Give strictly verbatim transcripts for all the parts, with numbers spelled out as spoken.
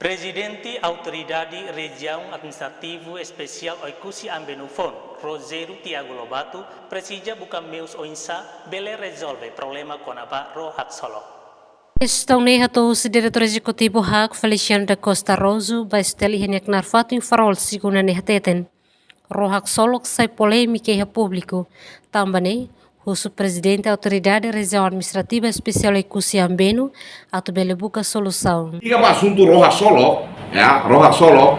Prezidente Autoridade Rejiaun Administrativa Espesiál Oekusi Ambenu foun, Rogério Tiago Lobato, presiza buka meius oinsá bele rezolve problema kona-ba ró haksolok. Kestaun ne'e hato'o husi Diretór Ezekutivu HAK, Feliciano da Costa Rojo, ba STL iha nia knaar fatin Farol, segunda ne'e hateten, ró haksolok sai polémika iha públiku. Tanba ne'e, husu Prezidente Autoridade Rejiaun Administrativa Espesiál Oekusi Ambenu atu bele buka solusaun. Iha ba asuntu ró haksolok, ya, ró haksolok,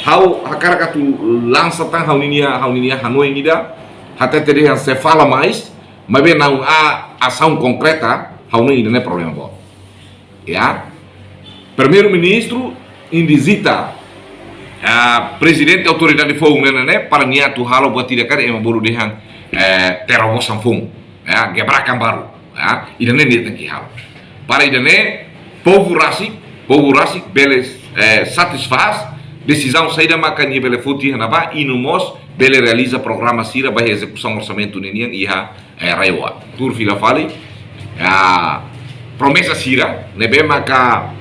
ha'u hakarak atu lansa tan ha'u-ninia, ha'u-ninia hanoin ida, hatete dehan sei fala mais, maibé la'ós asaun konkreta, ha'u-nia ida-ne'e problema boot. Ya. Primeiru-Ministru indizita, ah, Prezidente Autoridade Foun ne'e, ne'e, para nia atu halo buat ida karik ema bolu dehan, eh, terobosan foun, ya, gebrakan baru, ya, ida-ne'e nia tenke halo. Para ida-ne'e, povu rasik, povu rasik bele, eh, satisfás, desizaun saida maka nia bele foti iha ne'ebá, i no mós bele realiza programa sira ba ezekusaun orsamentu ninian iha, eh, RAEOA. Tuur fila fali, ah, promesa sira ne'ebé maka,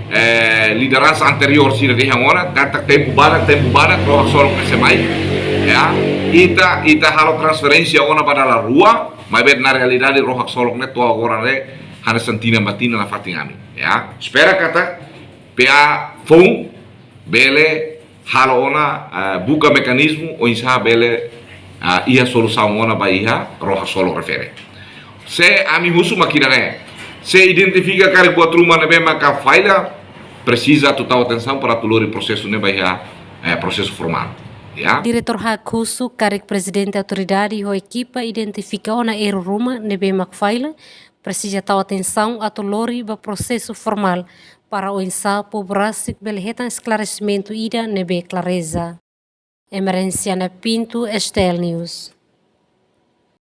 eh, lideransa anteriór sira dehan ona, katak tempu badak, tempu badak, ró haksolok ne'e sei mai. Ya, ita, ita halo transferénsia ona ba dala rua, maibé na realidade ró haksolok ne'e to'o agora ne'e hanesan tinan ba tinan nafatin ami. Ya, espera katak P A Foun bele halo ona, ah, buka mekanizmu oinsá bele, ah, iha solusaun ona ba iha ró haksolok refere. Se ami husu mak ida-ne'e, se identifika karik buat ruma ne'ebé maka falla, presiza atu tau atensaun para atu lori prosesu ne'e ba iha, eh, prosesu formál. Ya. Diretór HAK husu karik Prezidente Autoridade ho ekipa identifika ona erru ruma ne'ebé mak falla, presiza tau atensaun atu lori ba prosesu formál para oinsá povu rasik bele hetan esklaresimentu ida ne'ebé klareza. Emerenciana Pinto, STL News.